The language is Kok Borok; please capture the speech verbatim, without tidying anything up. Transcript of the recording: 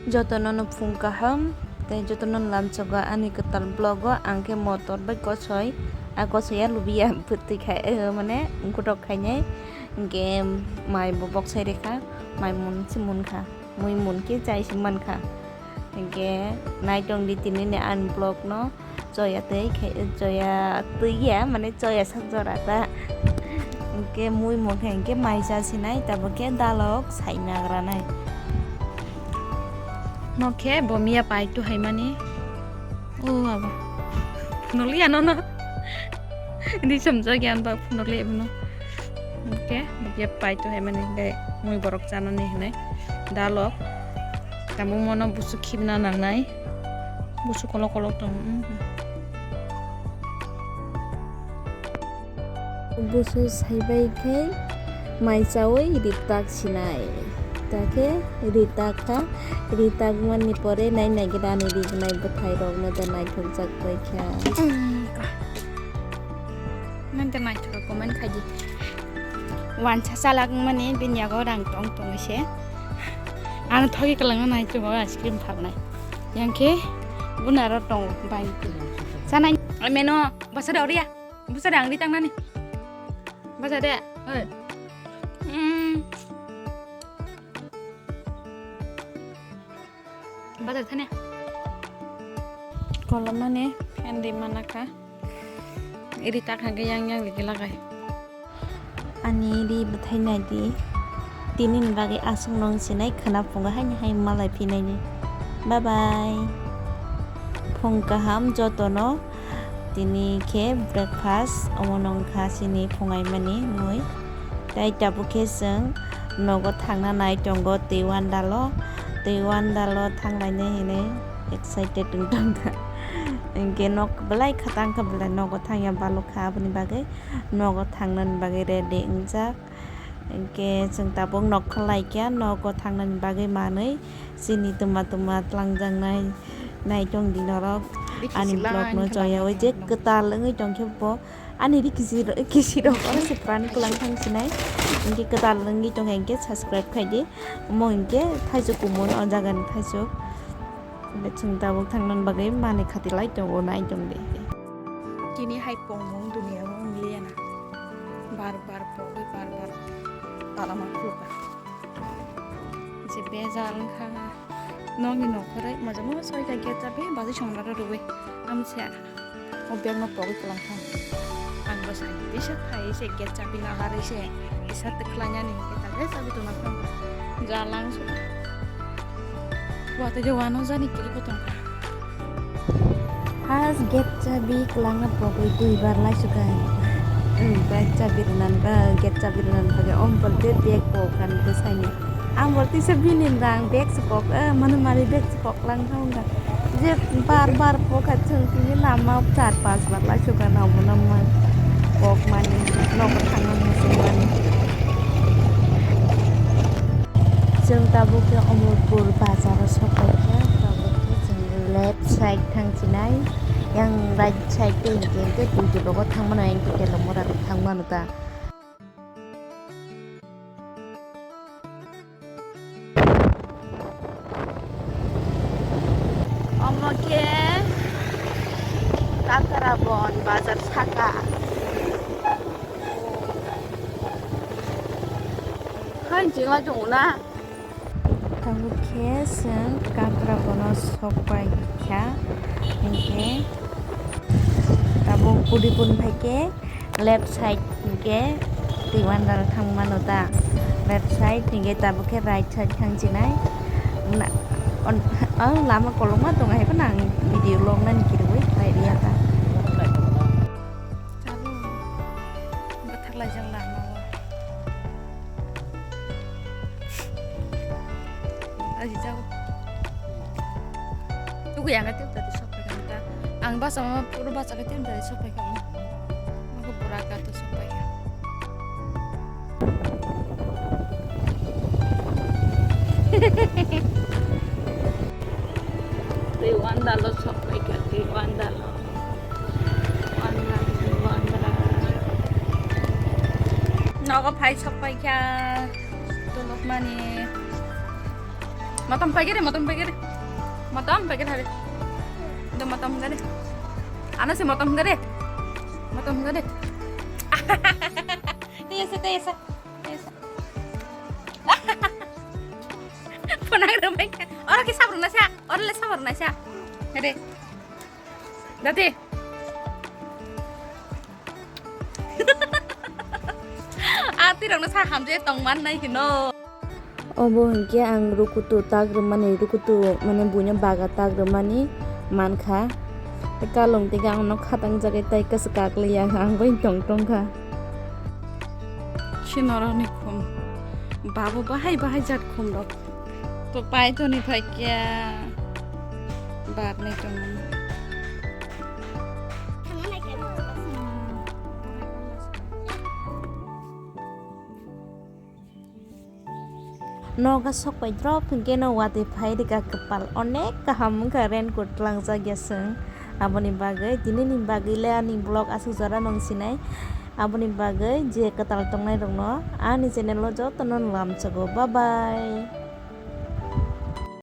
Jotono no phung kaham tei jotono lamsogo ani kwtal vlog o. Ang khe motor bai kosoi, a kosoi ya lubiya bwtwi khai, eh, mane gotok khainai. Hinkhe mai bo boksai rekha, mai mun se munkha, mui mun khe chai se mankha. Hinkhe naitong di tini ni ani vlog no. Choya tei khe, choya twi ya, mane choya sak jora ta. Hinkhe mui mokhe hinkhe mai cha sinai, tabuk khe dalok sai nagra nai. Nokhe bo miya pai tu hai mani. O abo. Phunukliya nono. Di somjak ya ba phunukliya bono. Hinkhe bo miya pai tu hai mani, hinkhe mui borok chanani hinui dalok. Tabuk mono busu khibna nangnai. Busu kolok kolok tong. Busu saibai khe mai chaui ritak sinai. Takhe ritak kha, ritak mani pore nai nai gida ani rignai bwthai rok no da naithok jak bai kha. Nang ta naithok comment khai di. Wansa chalak mani bini yago rang tong tong se. Ang thogi kwlangna nai tongo ice cream phalnai. Yang khe bunaro tongo bai. Chanai meno basa de oria. Basa de ang ri tangnani. Basa de. Oi. Hmm. Basa de thani. Kolomani fan di manakha. Iri tak hage yang yang lagi lagai. Ani ri bwthai nai di. Tini ni bagwi aswk nung sinai khwna phungo haini hai malai phinai ni. Bye bye. Phung kaham jotono. Tini khe breakfast omo nung kha chini phungai mani mui. Tai tabuk khe chwng nogo thangna nai tongo twi wandalo. Twi wandalo thanglainai hinui excited wng tongkha. Hinkhe nok belai kha tangkha belai nogo thangya balokha aboni bagwi. Nogo thangnani bagwi ready wngjak. Hinkhe chwng tabuk nokha laikya, nogo thangnani bagwi manwi chini twma twma tlangjaknai naitong di norok. Ani vlog no joya oi je kwtal wngwi tongkhe bo ani ri kisi kisi rok oro se pran kwlang thang sinai. Hinkhe kwtal wngwi tongkha hinkhe subscribe khai di. Omo hinkhe thaisuk kumun o jaga ni thaisuk. Hinkhe chwng tabuk thangnani bagwi manwi khati lai tongo naitong di. Tini hai pongmung dunia o wng liya na. Bar bar pogwi bar bar talama khulukha. Je bejal wngkha. Nokni nokharwi majamo soita gate chabi bazwi songra rwwi. Amse o bag no pogwi kwlangkha. Ang bo sai tisa phai se gate chabi naharwi se kisa twkhlainani gate chabi tongna phang. Jalang su. Watwi de wano jani kiri bo tongkha. Has gate chabi kwlangna pogwi duibar laisukha. Hmm, gate chabi rwnan ba, gate chabi rwnan bagwi om bolte bag pokhan bwsaini. Ang bolte se bini rang bag se pok, eh, mano mari bag se pok lang thang da. Je bar bar pokha chwng tini lama char panch bar laisukha na omo no man pok mani nogo thangna muchung mani. Chwng tabuk khe Omorpur bazar o sok paikha, tabuk khe chwng left side thang chinai, yang right side tei hinkhe hinkhe duty rogo thang mano, hinkhe telomora rok thang mano ta. Omo khe Kakrabon bazar saka. Hai, jingla tongo na? Tabuk khe chwng Kakrabono sok pai kha, hinkhe tabuk Pudipun phaikhe left side hinkhe Twiwandal thang mano ta, left side hinkhe tabuk khe right side thang chinai. Na, on, o lama kolokma tongo hai phano ang video log nani kirui khlai riya ta. Chalo, bwthak laijak lama o. Aji jago. Tuku yang kati tadi sopai kan ta. Ang basa ma puro basa kati tadi sopai kan. Aku pura kata sopai kan. Twiwandalo sopai kan, Twiwandalo. Nogo phai sok paikha, tolok mani. Motom paigere, motom paigere. Motom paigere hari. Do motom gare. Ana se motom gare. Motom gare. Tei ese, tei ese. Tei ese. Ponang ramai. Oro ki sabur nasa. Oro le sabur nasa. Hede. Dati. Atirokno sa hamjai tongman nai hino. Obo hinkhe ang rukutu tak rwmani, rukutu mane buino baga tak rwmani mankha. Tei kalong tei ang no khatang jagai tai kwswk kakliya ang bai tong tongkha. Khinorokni khum. Babu bahai bahai jat khum rok. To pai toni phaikya. Barni tongmani. Nogo sokpai drop hinkhe no watwi phai rwkha kwpal onek kaham wngkha raincoat tlangjak ya chwng. Aboni bagwi tinini bagwi le ani vlog aswk jora nung sinai. Aboni bagwi je kwtal tongnai rokno ani channel o jotono lamsogo. Bye bye.